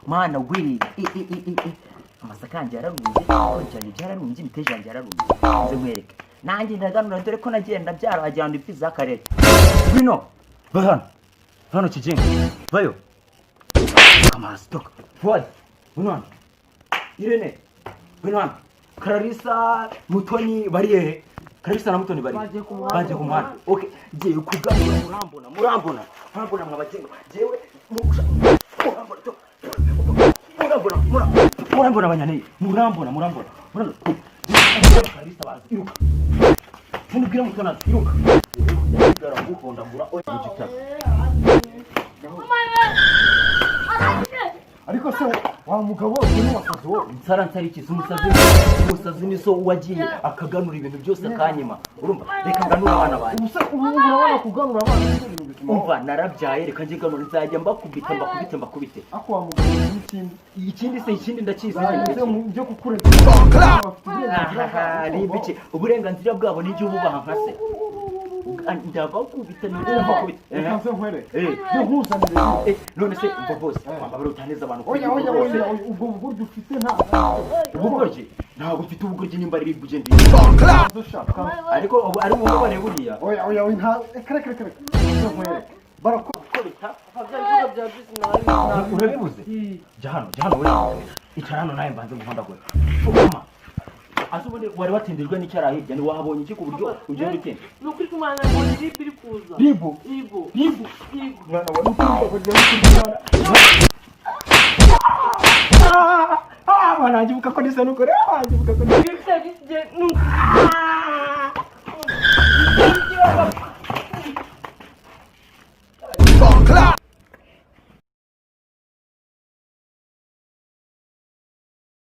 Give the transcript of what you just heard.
Mana we, i i i i i, amasaka yanjye yararumbye, ibigori byanjye byararumbye, imiteja yanjye yararumbye. Nze nkwereke, nanjye ndaganura, dore ko nagiye ndabyara wagira ngo imfizi z'akarere. Ngwino, va hano, va hano kiginga, vayo kamasi toka. Fuadi, ngwino hano. Irene, ngwino hano. Kararisa, Mutoni bari hehe? Kararisa na Mutoni bari Bagiye ku muhanda. Bagiye ku muhanda. Okay, ngiye kuganura. Murambona, murambona, murambona mwabagenga. Jewe murambona to, murambona, murambona abanyane, murambona, murambona, murambona. Kararisa bazi, iruka. Nubwira Mutoni azi, iruka. Nguhondagura igitabo. Ariko se wa mugabo we, ni wasazi wowe? Nsara nsara iki? Si umusazi? Umusazi ni so wagiye akaganura ibintu byose akanyima. Urumva, reka nganure abana banjye. Ubu se ubu urabona kuganura abana ni ibintu bizima? Umva, narabyaye, reka njye ganura, nzajya mbakubita, mbakubite, mbakubite. Ako wa mugabo, n'ikindi. Ikindi se? Ikindi ndakizi. Nzajya njye kukurega, bafite uburenganzira Ahaha, bwabo. ni ibiki? Uburenganzira bwabo nijye ububaha nka se? Ndabakubita, nongere mbakubite. Reka nze nkwereke. Eh. Njye nkuzanire. None se umva bose wambabara utaneza abantu kuri Oya, oya. bose. Oya, oya, ubwo bugoryi ufite nta Ubugoryi? Ntabwo mfite ubugoryi, nimba ari ibyo ugenda Ushaka. Ariko ubu ari ububabare buriya. Oya, oya, oya, nta, reka, reka, reka, reka nze nkwereke, Gukubita. Papa, bya bivuga bya bisi nawe. Urabibuze? Jya hano, jya hano we, icara hano nawe mbanze guhondagura. Pfukama. Ase ubundi wari watindijwe n'icyara hirya, ntiwahabonye iki ku buryo ugenda utinda? Ni ukuri kumana, mbonye RIB iri kuza. Ribu? Ribu. Ribu? Ribu. Mwana wa, nukuri bakurya, nukuri mwana. Ah, mwana wanjye, ibuka ko nisa nukuri. Ah, ibuka ko nisa. Ibyo bisi ni ukuri.